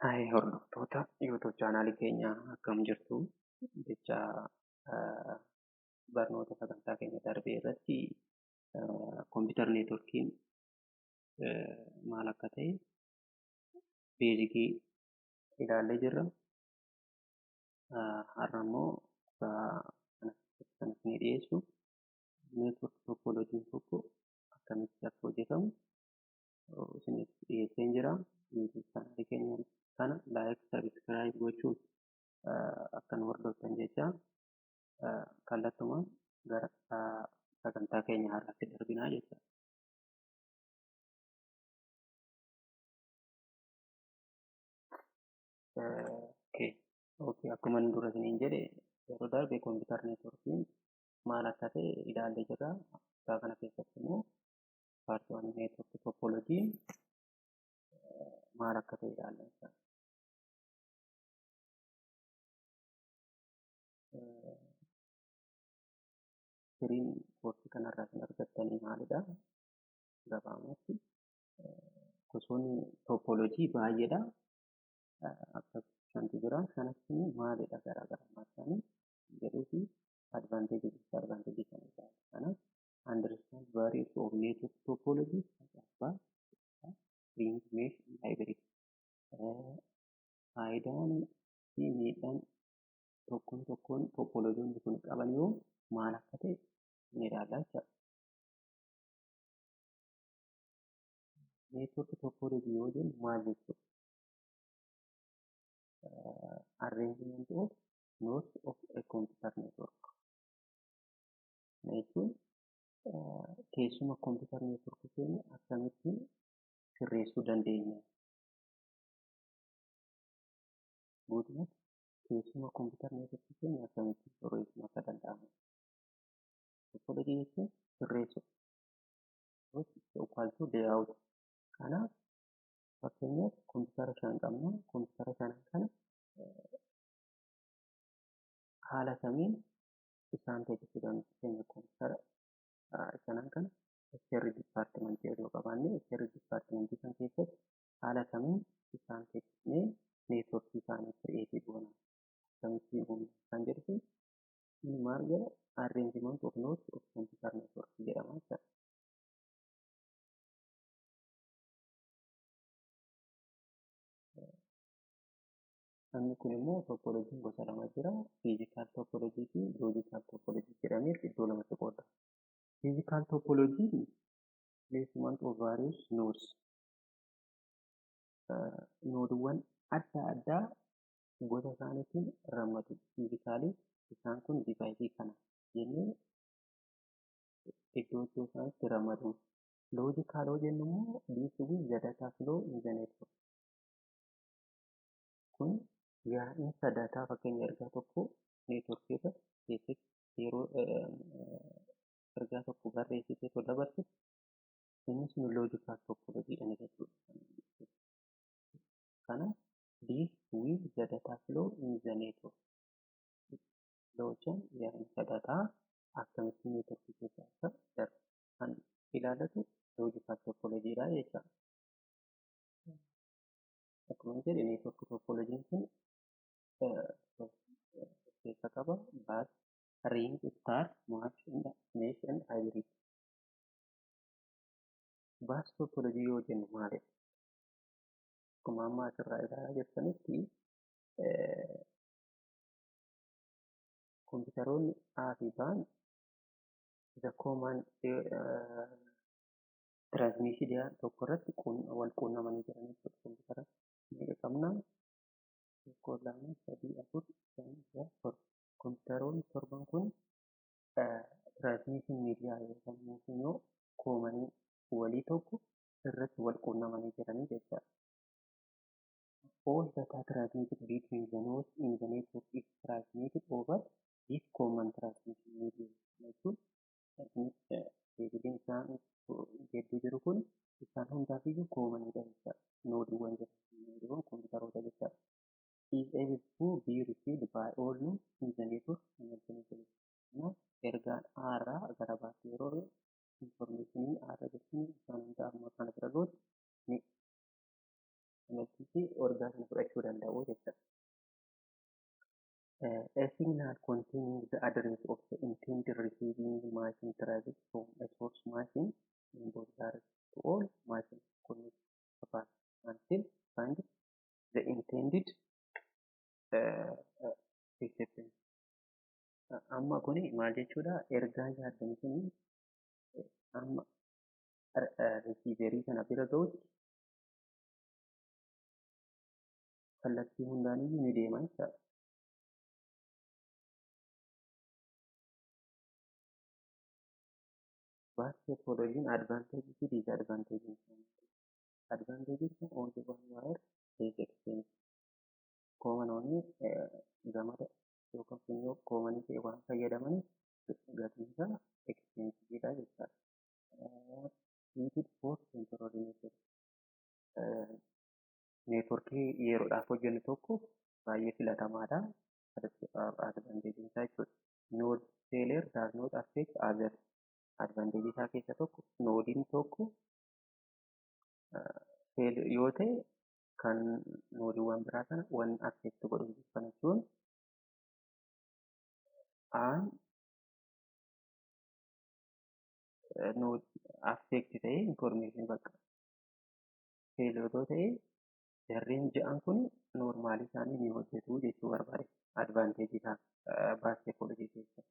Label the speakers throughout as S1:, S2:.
S1: Hi hordoftoota YouTube chaanaalii keenya, akkam jirtu? Jecha barnoota sagantaa keenya darbee irratti computer networkiin maal akka ta'e basicii ilaallee jirra. Har'a immoo kan isinii dhiyeessu network topologyn tokko akkamitti akka hojjetamu isiniif dhiyeesseen jira. YouTube chaanaalii keenya kana like, subscribe gochuun akka nu hordoftan jecha kallattumaan gara sagantaa keenya har'aatti darbinaa jechuudha. Okay. Akkuma inni dura isiniin jedhe, yeroo darbe computer networkiin maal akka ta'e ilaallee jirra. Kutaa kana keessatti immoo part one, network topologyn maal akka ta'e ilaalla jechuudha. Firiin koorsii kanarraa kan argattanii maalidha? Gabaabumatti gosoonni topology baay'eedha. Akka shantu jira. Shanatti maalidha garaagarummaan isaanii jedhuu fi advantage, disadvantage kan ilaalla. Kanaaf understand various of network topology such as bus, ring, mesh, and hybrid. Faayidaan fi miidhaan tokkoon tokkoon topologyonni kun qaban yoo maal akka ta'e ni ilaalla jechuudha. Network topology yoo jennu maal jechuudha? Arrangement of nodes of a computer network. Kana jechuun teessuma computer network keenya akkamittiin sirreessuu dandeenya? Guutummaatti teessuma computer network keenya akkamittiin sirreessuun akka danda'amu. Topology jechuun sirreessuu. Equal to layout. Kanaaf fakkeenyaaf kompiitara shan qabna. Kompiitara shanan kana haala kamiin isaan teessisuu dandeenya? Kompiitara shanan kana HR departmentii yoo qabaanne, HR departmentii kan keessatti haala kamiin isaan teessisnee networkii isaanii create goona? Akkamittiin uumna kan jedhu kun inni maal jedha? Arrangement of nodes of computer network jedhama jechuudha. Inni kun immoo topologyn gosa lama jira. Physical topology fi logical topology jedhamee iddoo lamatti qoodama. Physical topologyn placement of various nodes. Nodewwan adda addaa gosa isaaniitiin ramadu. Physically isaan kun device kana jennee iddoo iddoo isaaniitti ramadu. Logical yoo jennu immoo deals with the data flow in the network. Kun yaa'insa data, fakkeenya ergaa tokko networkii irra keessatti yeroo ergaa tokko barreessitee osoo dabarsitu, inni sun logical topologydha jechuudha. Kanaaf deals with the data flow in the network. Flow jechuun yaa'insa data akkamittiin networkii keessa akka darbu kan ilaallatu logical topologydha jechuudha. Akkuma jedhe, network topologyn kun of keessa qaba. Bus, ring, star, mesh and hybrid. Bus topology yoo jennu maalidha? Akkuma amma asirraa ilaalaa jirtanitti, kompiitaroonni A fi B'n the common transmission tokko irratti wal quunnamanii jiran jechuudha. Kompiitara meeqa qabna? Tokko, lama, sadii, afur, shan, jaha, torba. Kompiitaroonni torban kun transmission media yookaan immoo commonii walii tokko irratti wal quunnamanii jiranii jechaadha. All data transmitted between the nodes in the network is transmitted over this common transmission medium jechuun cableiin isaan gidduu jiru kun isaan hundaafiyyuu commonidha jechaadha. Nodewwan jiran, nodewwan kompiitaroota jechaadha. Is able to be received by all nodes in the network simultaneously. Kanaaf ergaan A irraa gara B'tti yeroo informationii A irra jirtu isaan hunda amma kana bira gahutti ni Akkasumatti ergaa sana fudhachuu danda'u jechuudha. A signal containing the address of the intended receiving machine travels from a source machine in both directions to all machines connected apart until find the intended recipient. Amma kuni maal jechuudha? Ergaa yaaddan suni amma receiverii sana bira ga'utti kallattii hundaaniyyuu ni deema jechaadha. Bus topology advantage fi disadvantage isaa. Advantage isaa only one wire is expensive. Common only gamada yookaan funyoo common ta'e waan fayyadamaniif gatiin isaa expensive dha jechaadha. Needed for temporary network. Neetworkii yeroodhaaf hojjennu tokko baay'ee filatamaadha. Advantage isaa jechuudha. Node failure does not affect others. Advantage isaa keessa tokko noodiin tokko fail yoo ta'e kan noodiiwwan biraa sana waan affect godhu kana jechuun aan node affect ta'ee information bakka fail yoo ta'e jarreen ja'an kun noormaalii isaanii ni hojjetu jechuu barbaade advantage isaa bus topology keessa.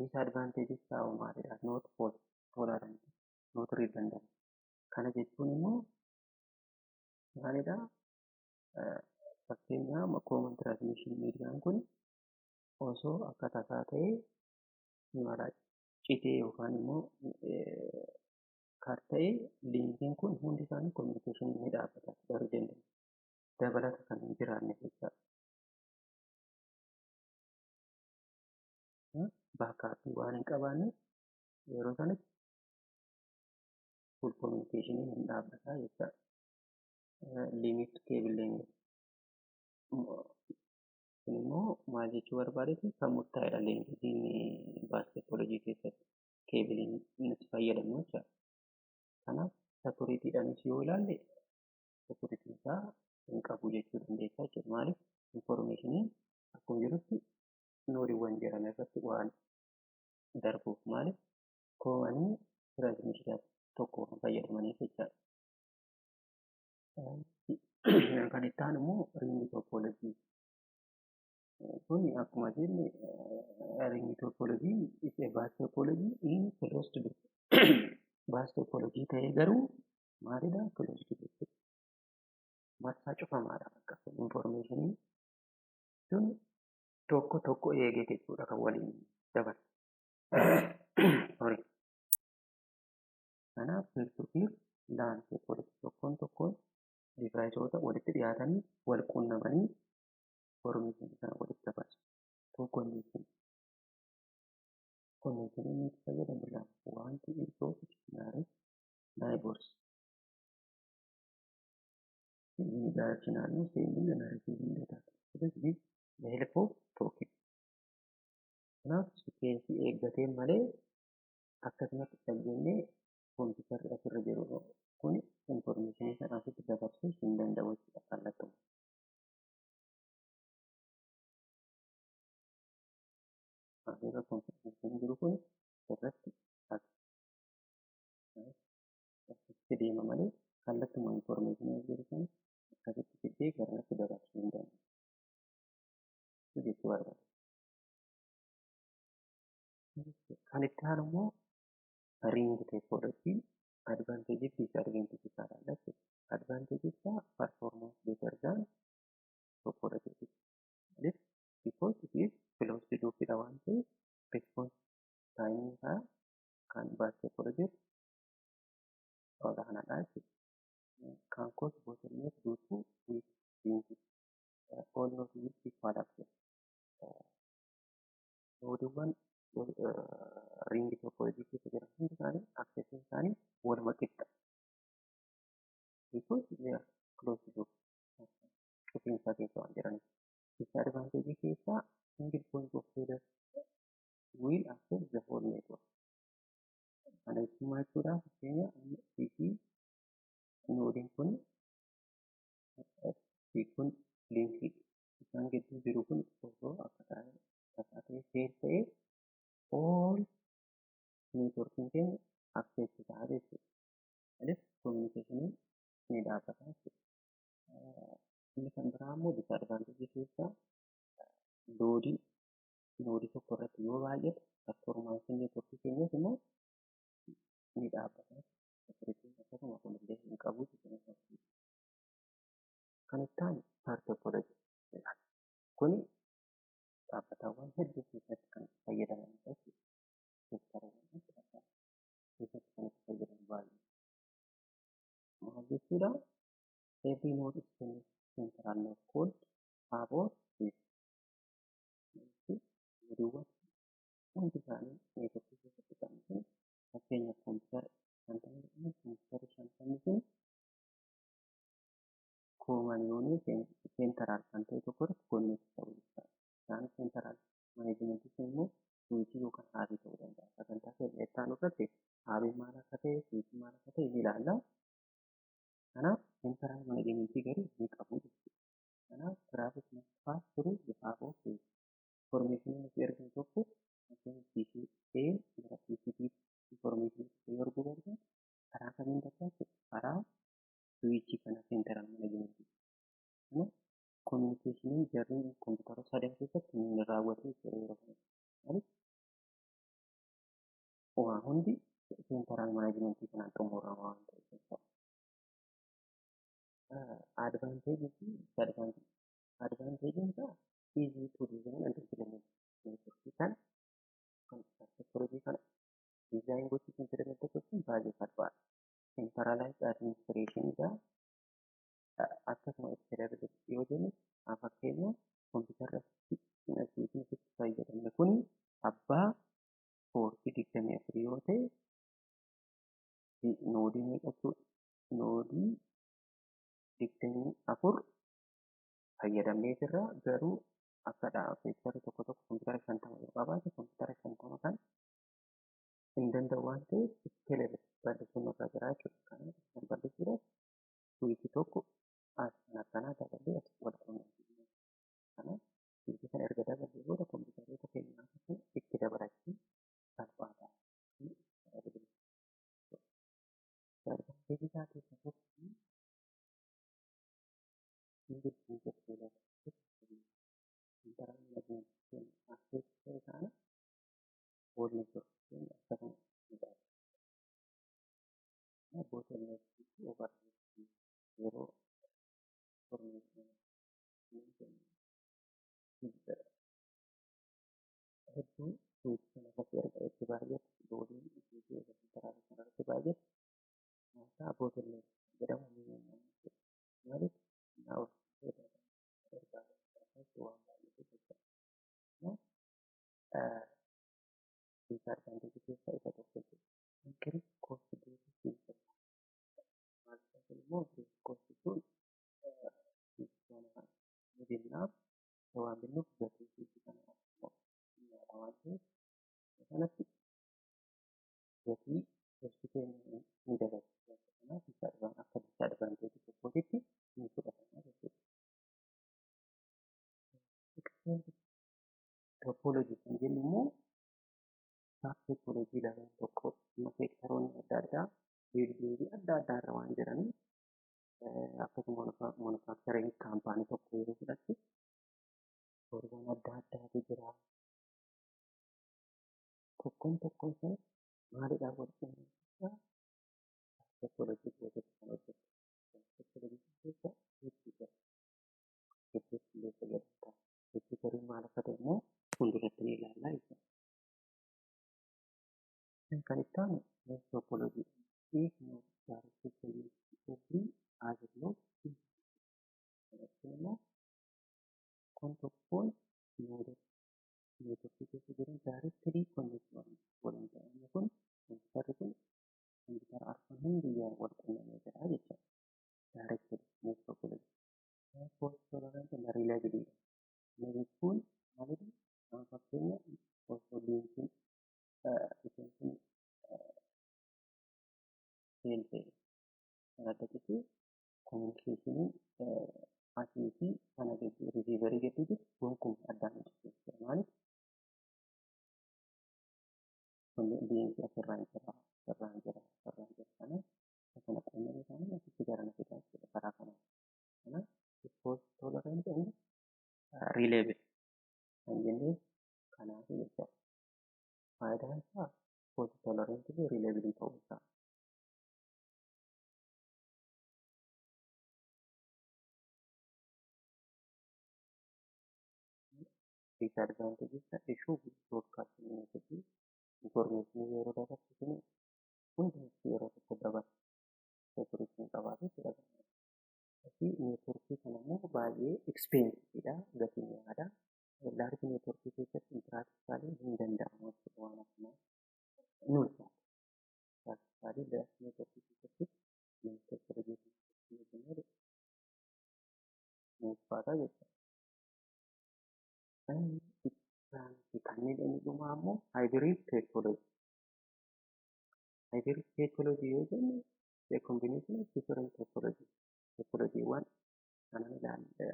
S1: Disadvantage isaa hoo maalidha? Not fault tolerant, not redundant. Kana jechuun immoo maalidha? Fakkeenyaaf common transmission mediaan kun osoo akka tasaa ta'ee mala citee yookaan immoo kar ta'ee linkiin kun hundi isaanii communication ni dhaabbata redundant dabalata kan hin jiraanne jechaadha. Backupii waan hin qabaanneef yeroo sanatti full communication hin dhaabbata jechaadha. Limit cable length kun immoo maal jechuu barbaadeeti kan murtaa'edha lengthiin bus topology keessatti keebiliin nuti fayyadamnu jechaadha. Kanaaf securityidhaanis yoo ilaalle security isaa hin qabu jechuu dandeessa jechuudha. Maaliif informationiin akkuma jirutti noodiiwwan jiran irratti waan darbuuf maaliif common transmission tokko waan fayyadamaniif jechaadha. Kan itti aanu immoo ring topology. Kun akkuma jenne ring topology is a bus topology in closed loop. Bus topology ta'ee garuu maalidha? Closed loop. Marsaa cufamaadha bakka informationii sun tokko tokko eegee jechuudha kan waliin dabarsu. Sorry. Kanaaf peer to peer LAN topology tokkoon tokkoon deviceoota walitti dhiyaatanii wal quunnamanii information sana walitti dabarsu. Two connection. Connection inni itti fayyadamu lama. One to each of nearest neighbors. Unidirectional ነው sending and receiving data. This is the help of token. Kanaaf sequence eeggateen malee akkasumatti dhageenyee kompiitarri asirra jiru kun information sana asitti dabarsuu hin danda'u jechuudha kallattuma. Asirra kompiitarri jiru kun irratti akkasitti deema malee kallattuma information jiru sana akkasitti fiddee garanatti dabarsuu hin danda'u jechuu barbaada. Kan itti aanu immoo ring topology advantage fi disadvantage isaa ilaalla jechuudha. Advantage isaa performance better than topology. Maaliif? Because it is closed loop dha waan ta'eef response time isaa kan bus topology olaanaadha jechuudha. Can cause bottleneck due to weak link. All nodes with equal access. Noodiiwwan ring topology keessa jiran hundi isaanii accessiin isaanii waluma qixa. Because they are closed loop. Cufiinsa keessa waan jiraniif. Disadvantage keessaa single point of failure will affect the whole network. Kana jechuun maal jechuudha? Fakkeenya amma PC fail ta'e all networkiin keenya affect ta'a jechuudha. Maaliif communication ni dhaabbata jechuudha. Inni kan biraa immoo disadvantage keessaa loadiin nodeii tokko irratti yoo baay'ate performanceiin networkii keenyas immoo ni dhaabbata. Akkasuma kunillee hin qabu jechuudha. Kan itti aanu star topology jedhama. Kuni dhaabbatawwan hedduu keessatti kan itti fayyadamanidha jechuudha. Seektarawwan adda addaa keessatti kan itti fayyadamu baay'ee. Maal jechuudha? Every node is connected central node called hub or switch. Nodeiiwwan hundi isaanii networkii keessatti kan sun fakkeenyaaf koompitara 50 jedhamu koompitara 50 sun common yoonii central kan ta'e tokko irratti connect ta'uu jechuudha. Isaan central managementii sun immoo switchii yookaan hubii ta'uu danda'a. Sagantaa keenya itti aanu irratti hubiin maal akka ta'e, switchiin maal akka ta'e ni ilaalla. Kanaaf central managementii garuu ni qabu jechuudha. Kanaaf traffic must pass through the hub or switch. Information nuti erginu tokko fakkeenya PC A gara PC B information tokko yoo erguu barbaanne karaa kamiin darba jechuudha? Karaa switchii kana central managementii. Kana communicationiin jarri kompiitara sadan keessatti ni raawwatu jechuudha yeroo kana. Maaliif waa hundi central managementii kanaan xumurama waan ta'eef jechuudha. Advantageii fi disadvantageii. Advantageiin isaa easy to design and implement. Networkii kana kan topology kana design gochuuf implement gochuun baay'ee salphaadha. Centralized administration isaa akkasuma scalability yoo jennu fakkeenyaaf kompiitarra switchiin itti fayyadamne kun abbaa portii 24 yoo ta'e nodeii meeqa jechuudha? Nodeii 24 fayyadamnee jirra garuu akka seektarri tokko tokko kompiitara 50 yoo qabaate kompiitara 50 kan hin danda'u waan ta'eef scalable bal'isuun irra jira jechuudha. Kanaaf kan bal'isuudhaaf switchii tokko as kan akkanaa daballee as wal quunnamsiisna. Kanaaf switchii kana erga daballee booda kompiitaroota keenya itti dabalachuun salphaa ta'a. Advantageii isaa keessaa tokko single point of failure central management access ta'e kana whole network keenya akkasuma ni dhaaba. Bottleneck overhead yeroo information keenya hedduu switchii kana irratti erga itti baay'ate loadiin switchii central kana irratti baay'ate maaltaa bottleneck jedhamu ni uumama jechuudha. Maaliif humnaa ol ergaa waan baay'eetu jechuudha. Disadvantageii keessaa isa tokko jechuudha. Increase cost due to future. Maal kun immoo increase cost jechuun kana ni binnaa waan binnuuf gatii switchii kana immoo nyaata waan ta'eef kanatti gatii costii keenya ni dabala. Kanaaf akka disadvantageii tokkootitti ni fudhatama jechuudha. Extended topology kan jennu immoo star topology lamaan tokko amma seektaroonni adda addaa buildingii adda addaa irra waan jiraniif akkasuma manufacturing companyii tokko yeroo fudhatte tooraan adda addaatu jira. Tokkoon tokkoon isaa maaliidhaan wal quunnamsiisaa? Topology keessatti kan hojjetu. Topology keessa hedduu jira. Hedduutti illee fayyadamta. Hedduu garuu maal akka ta'e immoo fuulduratti ni ilaalla jechuudha. Kan itti aanu mesh topology. Each node directly connects to every other node in kana jechuun immoo tokkoon tokkoon nodeota networkii keessa jiran directly connect waliin ta'an kun kompiitarri kun kompiitara arfan hundiyyuu wal quunnamee jira jechuudha. Directly mesh topology. Fault tolerant and reliability. Kana jechuun maalidha? Amma fakkeenya osoo linkiin isheen kun fail ta'e kan adda citee communicationiin asii fi kana gidduu receiverii gidduu jiru gonkumaa addaan hin citu jechuudha. Maaliif? Liinkii asirraan jira, asirraan jira, asirraan jira. Kanaaf isa kana quunnamee taanaan asitti gara na fidaa jechuudha karaa kanaan. Kanaaf fault tolerant and reliable kan jennee kanaaf jechuudha. Faayidaan isaa fault tolerant fi reliable ta'uu isaa. Disadvantage isaa issue broadcasting message information yeroo dabarsu sun hundumti yeroo tokko dabarsa. Security hin qabaatu jechuudha. Fi neetworkii kana immoo baay'ee expensive dha, gatii mi'aadha. Large neetworkii keessatti impractically hin danda'amu jechuudha waan akkanaa. Ni ulfaata. Practically large neetworkii keessatti topology kana ni ulfaata jechuudha. Kanneen inni dhumaa immoo hybrid topology. Hybrid topology yoo jennu the combination of different topology. Topologiiwwan kanan ilaalle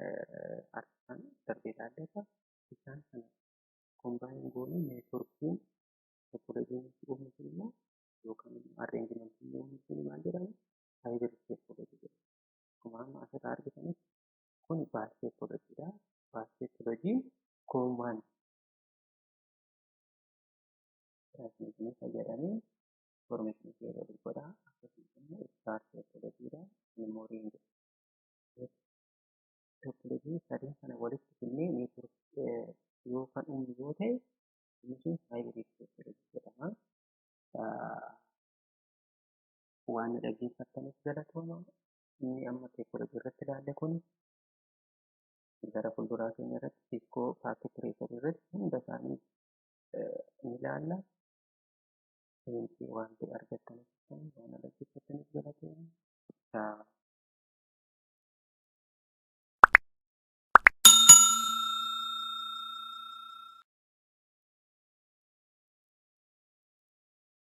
S1: arfan darbe ilaalleerra isaan kana combine goonee neetworkiin topologiin uumnu sun immoo yookaan immoo arrangementiin uumnu sun maal jedhama? Hybrid topology jedhama. Akkuma amma asirraa argitanitti kun bus topology dha. Bus topology common transmission fayyadamee information share walii godha. Akkasumas immoo star topology dha. Immoo ring topology sadeen kana walitti fidnee network yoo kan uumnu yoo ta'e inni sun hybrid topology jedhama. Waan nu dhaggeeffattaniif galatooma. Inni amma topology irratti ilaalle kun gara fuulduraa keenya irratti Cisco Packet Tracer irratti hunda isaanii ni ilaalla. Leenjii waan ta'e argattaniif waan dhaggeeffattaniif galatooma.